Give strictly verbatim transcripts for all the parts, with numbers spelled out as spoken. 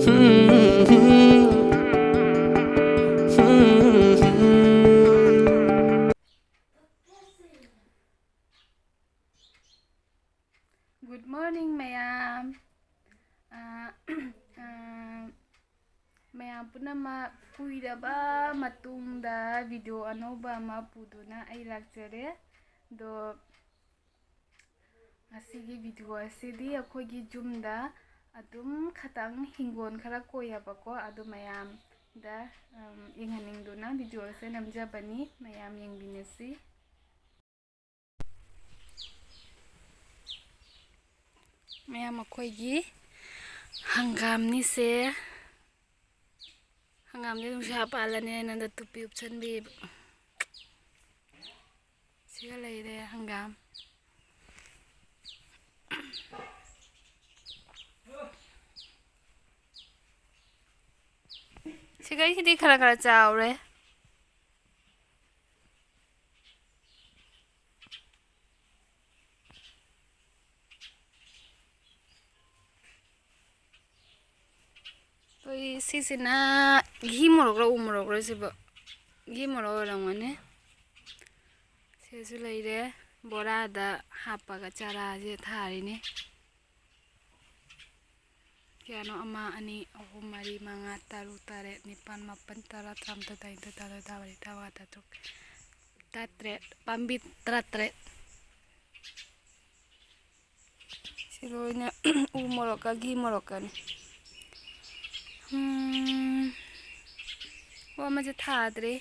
Good morning, ꯃꯌꯥꯝ꯫ ꯑ, ꯑ, ꯃꯌꯥꯝ ꯄꯨꯝꯅꯃꯛ ꯀꯨꯏꯔꯕ ꯃꯇꯨꯡꯗ ꯚꯤꯗꯤꯑꯣ ꯑꯅꯧꯕ ꯑꯃ ꯄꯨꯗꯨꯅ ꯑꯩ ꯂꯥꯛꯆꯔꯦ꯫ ꯑꯗꯣ ꯉꯁꯤꯒꯤ ꯚꯤꯗꯤꯑꯣ ꯑꯁꯤꯗꯤ ꯑꯩꯈꯣꯏꯒꯤ ꯌꯨꯝꯗ ꯑꯗꯨꯝ ꯈꯇꯪ ꯍꯤꯡꯒꯣꯜ ꯈꯔ ꯀꯣꯏꯌꯦꯕꯀꯣ, ꯑꯗꯨ ꯃꯌꯥꯝꯗ, ꯎꯝ, ꯌꯦꯡꯍꯟꯅꯤꯡꯗꯨꯅ ꯚꯤꯗꯤꯑꯣ ꯑꯁꯦ ꯅꯝꯖꯕꯅꯤ꯫ ꯃꯌꯥꯝ ꯌꯦꯡꯕꯤꯅꯁꯤ꯫ ꯃꯌꯥꯝ ꯑꯩꯈꯣꯏꯒꯤ ꯍꯪꯒꯥꯝꯅꯤꯁꯦ꯫ ꯍꯪꯒꯥꯝꯗꯤ ꯅꯨꯡꯁꯥ ꯄꯥꯜꯂꯅꯤ ꯍꯥꯏꯅ ꯇꯨꯄꯤ ꯎꯞꯁꯟꯕꯤꯕ꯫ ꯁꯤꯒ ꯂꯩꯔꯦ ꯍꯪꯒꯥꯝ꯫ ꯁꯤꯒꯩꯁꯤꯗꯤ ꯈꯔ ꯈꯔ ꯆꯥꯎꯔꯦ꯫ ꯑꯩꯈꯣꯏ ꯁꯤꯁꯤꯅ ꯘꯤ ꯃꯣꯔꯣꯛꯂꯣ, ꯎ ꯃꯣꯔꯣꯛꯂꯣ ꯁꯤꯕꯣ? ꯘꯤ ꯃꯣꯔꯣꯛ ꯑꯣꯏꯔꯝꯒꯅꯤ꯫ ꯁꯤꯁꯨ ꯂꯩꯔꯦ, ꯕꯣꯔꯥꯗ ꯍꯥꯞꯄꯒ ꯆꯥꯔꯥꯁꯦ ꯊꯥꯔꯤꯅꯤ꯫ ꯀꯌꯥꯅꯣ? ꯑꯃ, ꯑꯅꯤ, ꯑꯍꯨꯝ, ꯃꯔꯤ, ꯃꯉꯥ, ꯇꯔꯨꯛ, ꯇꯔꯦꯠ, ꯅꯤꯄꯥꯜ, ꯃꯥꯄꯜ, ꯇꯔꯥ, ꯇꯔꯥꯃꯥꯊꯣꯏ, ꯇꯔꯥꯅꯤꯊꯣꯏ, ꯇꯔꯥꯍꯨꯝꯗꯣꯏ, ꯇꯔꯥꯃꯔꯤ, ꯇꯔꯥꯃꯉꯥ, ꯇꯔꯥꯇꯔꯨꯛ, ꯇꯔꯥꯇꯔꯦꯠ꯫ ꯄꯥꯝꯕꯤ ꯇꯔꯥꯇꯔꯦꯠ꯫ ꯁꯤ ꯂꯣꯏꯅ ꯎ ꯃꯣꯔꯣꯛꯀ ꯘꯤ ꯃꯣꯔꯣꯛꯀꯅꯤ꯫ ꯎꯝ, ꯑꯣ, ꯑꯃꯁꯦ ꯊꯥꯗ꯭ꯔꯤ꯫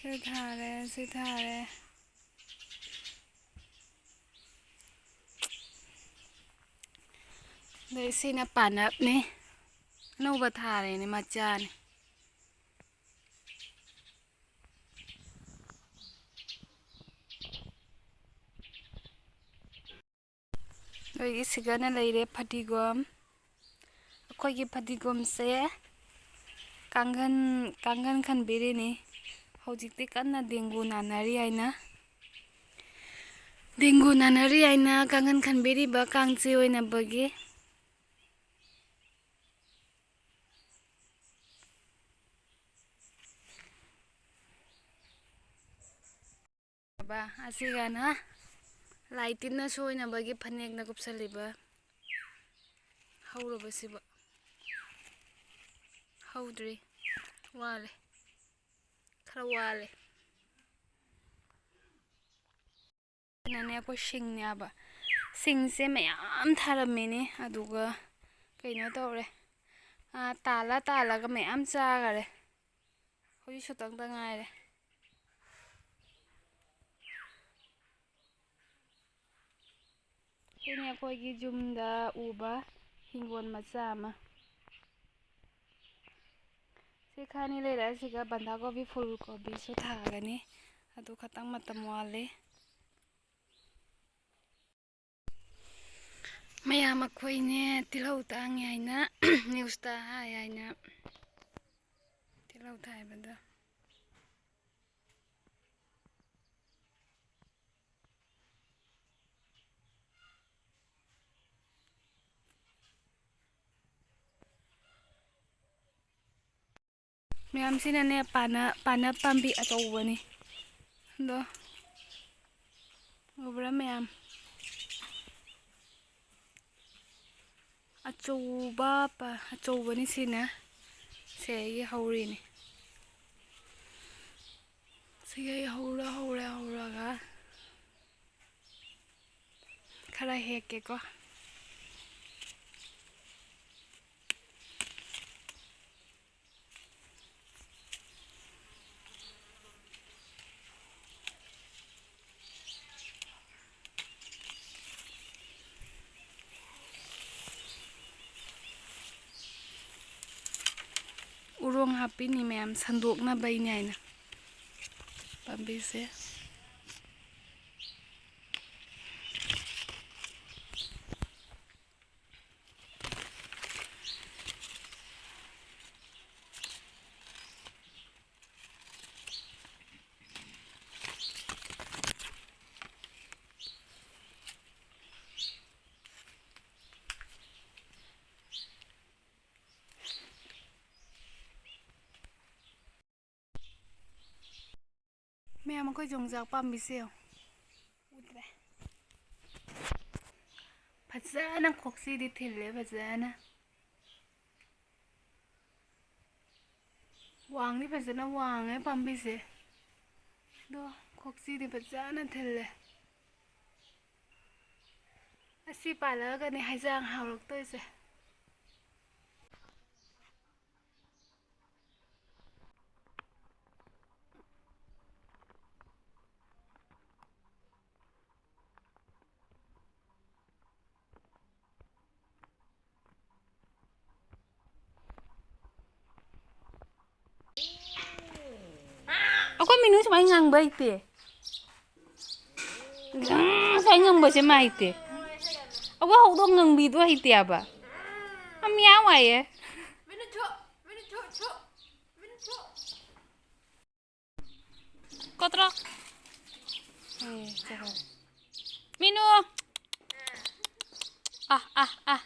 ꯁꯤ ꯊꯥꯔꯦ, ꯁꯤ ꯊꯥꯔꯦ꯫ ꯑꯗꯩ ꯁꯤꯅ ꯄꯥꯟꯅꯞꯅꯤ꯫ ꯑꯅꯧꯕ ꯊꯥꯔꯦꯅꯦ, ꯃꯆꯥꯅꯤ꯫ ꯑꯩꯈꯣꯏꯒꯤ ꯁꯤꯒꯅ ꯂꯩꯔꯦ ꯐꯗꯤꯒꯣꯝ꯫ ꯑꯩꯈꯣꯏꯒꯤ ꯐꯗꯤꯒꯣꯝꯁꯦ ꯀꯥꯡꯒꯟ, ꯀꯥꯡꯒꯟ ꯈꯟꯕꯤꯔꯤꯅꯤ꯫ ꯍꯧꯖꯤꯛꯇꯤ ꯀꯟꯅ ꯗꯦꯡꯒꯨ ꯅꯥꯅꯔꯤ ꯍꯥꯏꯅ, ꯗꯦꯡꯒꯨ ꯅꯥꯅꯔꯤ ꯍꯥꯏꯅ ꯀꯥꯡꯒꯟ ꯈꯟꯕꯤꯔꯤꯕ ꯀꯥꯡ ꯆꯦ ꯑꯣꯏꯅꯕꯒꯤ꯫ ꯕ, ꯑꯁꯤꯒꯅ ꯂꯥꯏ ꯇꯤꯟꯅ ꯁꯣꯏꯅꯕꯒꯤ ꯐꯅꯦꯛꯅ ꯀꯨꯞꯁꯜꯂꯤꯕ ꯍꯧꯔꯕꯁꯤꯕꯨ꯫ ꯍꯧꯗ꯭ꯔꯤ꯫ ꯋꯥꯠꯂꯤ꯫ ꯈꯔ ꯋꯥꯠꯂꯤ꯫ ꯑꯩꯅꯅꯦ, ꯑꯩꯈꯣꯏ ꯁꯤꯡꯅꯦꯕ꯫ ꯁꯤꯡꯁꯦ ꯃꯌꯥꯝ ꯊꯥꯔꯝꯃꯤꯅꯤ, ꯑꯗꯨꯒ ꯀꯩꯅꯣ ꯇꯧꯔꯦ꯫ ꯑꯥ, ꯇꯥꯜꯂ ꯇꯥꯜꯂꯒ ꯃꯌꯥꯝ ꯆꯥꯈꯔꯦ꯫ ꯍꯧꯖꯤꯛ ꯁꯨꯇꯪꯗ ꯉꯥꯏꯔꯦ꯫ ꯁꯤꯅꯤ ꯑꯩꯈꯣꯏꯒꯤ ꯌꯨꯝꯗ ꯎꯕ ꯍꯤꯡꯒꯣꯜ ꯃꯆꯥ ꯑꯃ꯫ ꯁꯤ ꯈꯔꯅꯤ ꯂꯩꯔꯒ ꯁꯤꯒ ꯕꯟꯗꯥ ꯀꯣꯕꯤ, ꯐꯨꯜ ꯀꯣꯕꯤꯁꯨ ꯊꯥꯒꯅꯤ꯫ ꯑꯗꯨ ꯈꯇꯪ ꯃꯇꯝ ꯋꯥꯠꯂꯤ꯫ ꯃꯌꯥꯝ ꯑꯩꯈꯣꯏꯅꯦ ꯇꯤꯜꯍꯧ ꯇꯥꯡꯉꯦ ꯍꯥꯏꯅ ꯅ꯭ꯌꯨꯁꯇ ꯍꯥꯏ ꯍꯥꯏꯅ ꯇꯤꯜꯍꯧ ꯊꯥꯏꯕꯗꯣ꯫ ꯃꯌꯥꯝꯁꯤꯅꯅꯦ ꯄꯥꯟꯅ, ꯄꯥꯟꯅ ꯄꯥꯝꯕꯤ ꯑꯆꯧꯕꯅꯤ꯫ ꯑꯗꯣ ꯎꯕ꯭ꯔꯥ ꯃꯌꯥꯝ? ꯑꯆꯧꯕ ꯄ-, ꯑꯆꯧꯕꯅꯤ ꯁꯤꯅ꯫ ꯁꯦ ꯑꯩꯒꯤ ꯍꯧꯔꯤꯅꯤ꯫ ꯁꯤꯒꯩ ꯍꯧꯔ, ꯍꯧꯔ, ꯍꯧꯔꯒ ꯈꯔ ꯍꯦꯛꯀꯦꯀꯣ꯫ ꯎꯔꯣꯡ ꯍꯥꯞꯄꯤꯅꯤ ꯃꯌꯥꯝ, ꯁꯟꯗꯣꯛꯅꯕꯩꯅꯤ ꯍꯥꯏꯅ ꯄꯥꯝꯕꯤꯁꯦ꯫ ꯃꯌꯥꯝ, ꯑꯩꯈꯣꯏ ꯌꯣꯡꯆꯥꯛ ꯄꯥꯝꯕꯤꯁꯦ ꯌꯦꯡꯉꯣ꯫ ꯎꯗ꯭ꯔꯦ꯫ ꯐꯖꯅ ꯈꯣꯛꯆꯤꯗꯤ ꯊꯤꯜꯂꯦ, ꯐꯖꯅ꯫ ꯋꯥꯡꯗꯤ ꯐꯖꯅ ꯋꯥꯡꯉꯦ ꯄꯥꯝꯕꯤꯁꯦ꯫ ꯑꯗꯣ ꯈꯣꯛꯆꯤꯗꯤ ꯐꯖꯅ ꯊꯤꯜꯂꯦ꯫ ꯑꯁꯤ ꯄꯥꯜꯂꯛꯑꯒꯅꯦ ꯍꯩꯖꯥꯡ ꯍꯥꯎꯔꯛꯇꯣꯏꯁꯦ꯫ ꯑꯩꯈꯣꯏ ꯃꯤꯅꯨ ꯁꯨꯃꯥꯏꯅ ꯉꯪꯕ ꯍꯩꯇꯦ꯫ ꯎꯝ, ꯁꯨꯃꯥꯏꯅ ꯉꯪꯕꯁꯦ ꯃꯥ ꯍꯩꯇꯦ꯫ ꯑꯩꯈꯣꯏ ꯍꯧꯗꯣꯡ ꯉꯪꯕꯤꯗꯣ ꯍꯩꯇꯦ ꯍꯥꯏꯕ꯫ ꯌꯥꯝ ꯃꯤꯌꯥꯎ ꯍꯥꯏꯌꯦ꯫ ꯀꯣꯠꯇ꯭ꯔꯣ? ꯑꯦ, ꯆꯠꯈ꯭ꯔꯦ꯫ ꯃꯤꯅꯨ! ꯑ, ꯑ, ꯑ꯫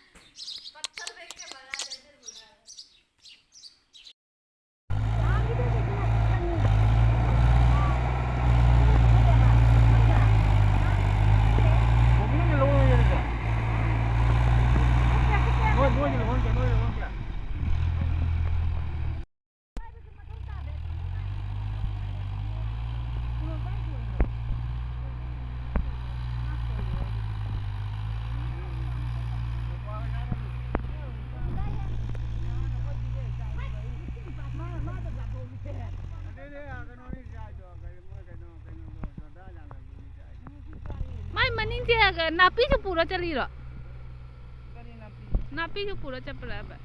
ꯃꯥꯏ ꯃꯅꯤꯡꯁꯦ ꯅꯥꯄꯤꯁꯨ ꯄꯨꯔ ꯆꯠꯂꯤꯔꯣ? ꯅꯥꯄꯤꯁꯨ ꯄꯨꯔ ꯆꯠꯄ꯭ꯔꯕ?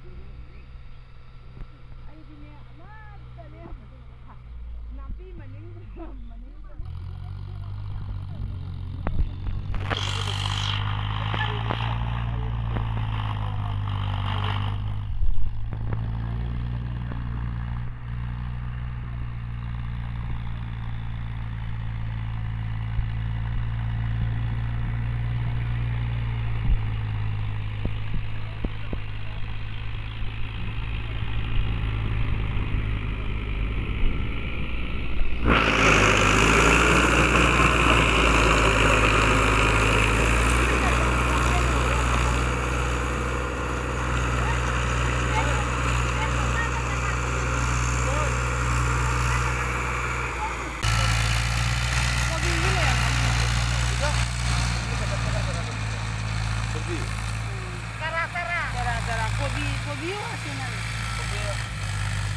ꯀꯣꯕꯤ, ꯀꯣꯕꯤ ꯍꯥꯞꯁꯦ ꯅꯪ꯫ ꯀꯣꯕꯤ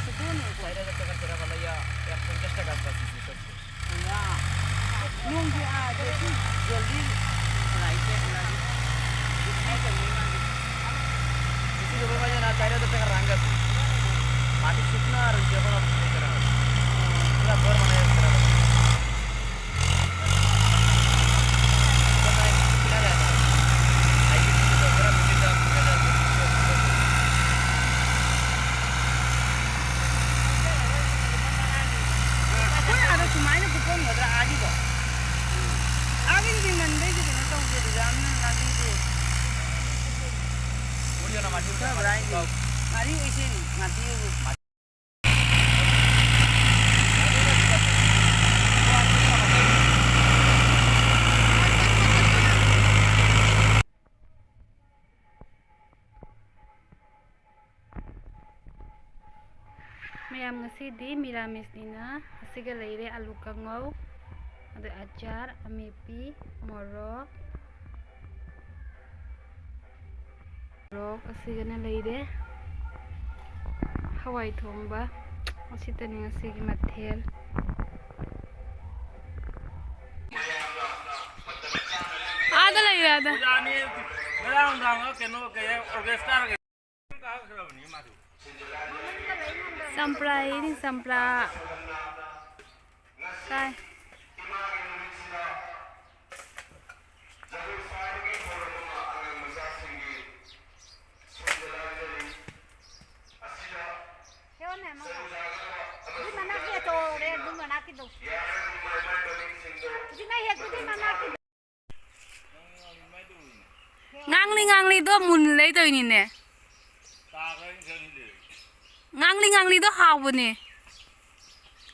ꯐꯣꯇꯣꯅꯦ ꯀꯣ꯫ ꯆꯥꯏꯔꯦꯗ ꯇꯦꯛꯀ ꯇꯦꯛꯀ ꯂꯩꯌꯦ, ꯌꯥ, ꯄꯨꯡ ꯀꯦꯁꯇ ꯀꯥꯁ ꯀꯥꯁ ꯁꯤ ꯁꯤ ꯁꯤ꯫ ꯅꯣꯡꯁꯨ ꯑꯥꯗꯁꯨ ꯖꯜꯗꯤ ꯂꯥꯛꯏ, ꯆꯦꯛ ꯂꯥꯛꯏ꯫ ꯏꯁꯤꯡ ꯂꯨꯕ ꯃꯥꯁꯦ ꯅꯍꯥꯟ ꯆꯥꯏꯔꯦꯗ ꯇꯦꯛꯀ ꯔꯥꯡꯒ ꯁꯤ꯫ ꯃꯥꯗꯤ ꯁꯨꯛꯅ ꯔꯨꯁꯤ ꯑꯩꯈꯣꯏꯅ ꯂꯩꯖꯔꯒ꯫ ꯄꯨꯔꯥ ꯕꯣꯔ ꯃꯅꯥ ꯌꯥꯝ ꯆꯥꯏꯔꯦꯗ꯫ ꯑꯩꯈꯣꯏ ꯑꯥꯗ ꯁꯨꯃꯥꯏꯅ ꯀꯨꯞꯄꯝꯒꯗ꯭ꯔꯥ? ꯑꯥꯒꯤꯗꯣ, ꯑꯥꯒꯤꯗꯨꯗꯤ ꯃꯟꯕꯩꯗꯤ ꯀꯩꯅꯣ ꯇꯧꯗꯦ, ꯑꯗꯨꯗ ꯌꯥꯝꯅ ꯉꯥꯔꯤꯁꯦ ꯐꯕ꯭ꯔꯥ ꯍꯥꯏꯁꯦ? ꯉꯥꯔꯤ ꯑꯣꯏꯁꯦ, ꯉꯥꯔꯤ ꯑꯣꯏꯁꯦ꯫ ꯃꯌꯥꯝ, ꯉꯁꯤꯗꯤ ꯃꯤꯔꯥꯃꯤꯁꯅꯤꯅ ꯑꯁꯤꯒ ꯂꯩꯔꯦ: ꯑꯂꯨ ꯀꯥꯡꯉꯧ, ꯑꯗ ꯑꯆꯥꯔ, ꯑꯃꯦꯠꯄꯤ, ꯃꯣꯔꯣꯛ, ꯃꯣꯔꯣꯛ ꯑꯁꯤꯒꯅ ꯂꯩꯔꯦ꯫ ꯍꯋꯥꯏ ꯊꯣꯡꯕ꯫ ꯑꯁꯤꯇꯅꯤ ꯉꯁꯤꯒꯤ ꯃꯊꯦꯜ꯫ ꯑꯥꯗ ꯂꯩꯔꯦ, ꯑꯥꯗ꯫ ꯑꯣꯖꯥꯅꯤ ꯉꯔꯥꯡ ꯅꯨꯡꯗꯥꯡ ꯀꯩꯅꯣ, ꯀꯩ, ꯑꯣꯔꯀꯦꯁꯇ꯭ꯔꯥꯒꯤ ꯀꯥꯈ꯭ꯔꯕꯅꯤ ꯃꯥꯁꯨ꯫ ꯆꯝꯄ꯭ꯔꯥ ꯏꯅꯤ, ꯆꯝꯄ꯭ꯔꯥ꯫ ꯇꯥꯏ꯫ ꯁꯦ ꯑꯣꯟꯅ ꯑꯃꯒ꯫ ꯑꯗꯨꯏ ꯃꯅꯥꯛꯀꯤ ꯑꯆꯧꯔꯦ, ꯑꯗꯨ ꯃꯅꯥꯛꯀꯤꯗꯣ꯫ ꯍꯧꯖꯤꯛ ꯃꯥꯏ ꯍꯦꯛꯄꯗꯨꯏ ꯃꯅꯥꯛꯀꯤꯗꯣ꯫ ꯉꯥꯡꯂꯤ ꯉꯥꯡꯂꯤꯗꯣ ꯃꯨꯟ ꯂꯩꯗꯣꯏꯅꯤꯅꯦ꯫ ꯉꯥꯡꯂꯤ ꯉꯥꯡꯂꯤꯗꯣ ꯍꯥꯎꯕꯅꯦ꯫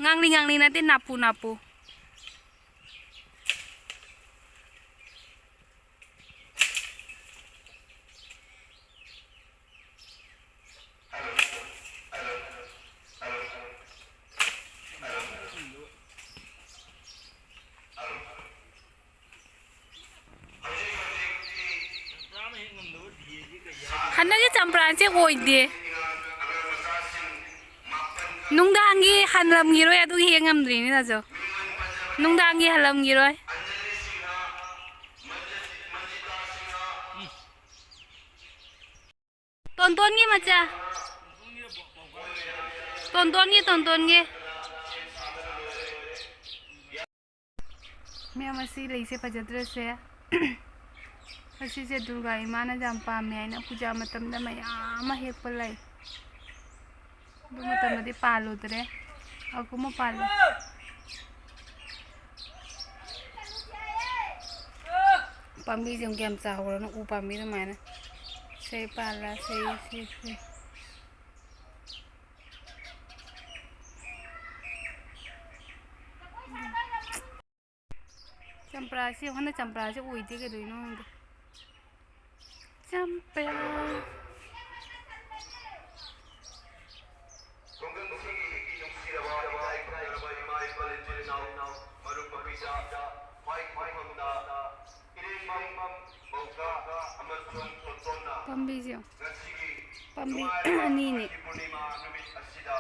ꯉꯥꯡꯂꯤ ꯉꯥꯡꯂꯤ ꯅꯠꯇꯦ, ꯅꯥꯄꯨ ꯅꯥꯄꯨ꯫ ꯍꯟꯗꯛꯀꯤ ꯆꯝꯄ꯭ꯔꯥꯁꯦ ꯑꯣꯏꯗꯦ꯫ ꯅꯨꯡꯗꯥꯡꯒꯤ ꯍꯜꯂꯝꯈꯤꯔꯣꯏ, ꯑꯗꯨꯒꯤ ꯍꯦꯛ ꯉꯝꯗ꯭ꯔꯤꯅꯤ ꯅꯖꯧ꯫ ꯅꯨꯡꯗꯥꯡꯒꯤ ꯍꯜꯂꯝꯈꯤꯔꯣꯏ꯫ ꯇꯣꯟꯇꯣꯟꯒꯤ ꯃꯆꯥ꯫ ꯇꯣꯟꯇꯣꯟꯒꯤ, ꯇꯣꯟꯇꯣꯟꯒꯤ꯫ ꯃꯌꯥꯝ, ꯑꯁꯤ ꯂꯩꯁꯦ ꯐꯖꯗ꯭ꯔꯁꯦ? ꯑꯁꯤꯁꯦ ꯗꯨꯔꯒꯥ ꯏꯃꯥꯅ ꯌꯥꯝ ꯄꯥꯝꯃꯦ ꯍꯥꯏꯅ ꯄꯨꯖꯥ ꯃꯇꯝꯗ ꯃꯌꯥꯝ ꯑꯃ ꯍꯦꯛꯄ ꯂꯩ꯫ ꯑꯗꯨ ꯃꯇꯝꯗꯗꯤ ꯄꯥꯜꯂꯨꯗ꯭ꯔꯦ꯫ ꯑꯒꯨꯝꯕ ꯄꯥꯜꯂꯦ꯫ ꯄꯥꯝꯕꯤꯁꯦ ꯌꯦꯡꯉꯨ ꯀꯌꯥꯝ ꯆꯥꯎꯔꯅꯣ, ꯎ ꯄꯥꯝꯕꯤ ꯑꯗꯨꯃꯥꯏꯅ꯫ ꯁꯦ ꯄꯥꯜꯂ, ꯁꯦ, ꯁꯦ, ꯁꯦ꯫ ꯆꯝꯄ꯭ꯔꯥꯁꯤ ꯌꯦꯡꯉꯨ, ꯍꯟꯗꯛ ꯆꯝꯄ꯭ꯔꯥꯁꯤ ꯑꯣꯏꯗꯦ, ꯀꯩꯗꯧꯔꯤꯅꯣ ꯈꯪꯗꯦ꯫ ꯆꯝꯄ꯭ꯔꯥ꯫ ꯈꯨꯡꯒꯪꯁꯤꯒꯤ ꯅꯨꯡꯁꯤꯔꯕ ꯏꯀꯥꯏ ꯈꯨꯝꯅꯔꯕ ꯏꯃꯥ ꯏꯄꯥ ꯏꯆꯤꯜ ꯏꯅꯥꯎ ꯃꯔꯨꯞ ꯃꯄꯤꯗ ꯈ꯭ꯋꯥꯏ ꯃꯐꯝꯗ ꯏꯔꯦꯡꯕꯝ ꯃꯧꯀꯥ ꯑꯃꯁꯨꯡ ꯇꯣꯟꯇꯣꯟꯅ ꯄꯥꯝꯕꯤꯁꯦ ꯌꯦꯡꯉꯨ꯫ ꯉꯁꯤꯒꯤ ꯄꯥꯝꯕꯤ ꯅꯨꯡꯉꯥꯏꯔꯕ ꯑꯅꯤꯅꯤ꯫ ꯄꯨꯔꯅꯤꯃꯥ ꯅꯨꯃꯤꯠ ꯑꯁꯤꯗ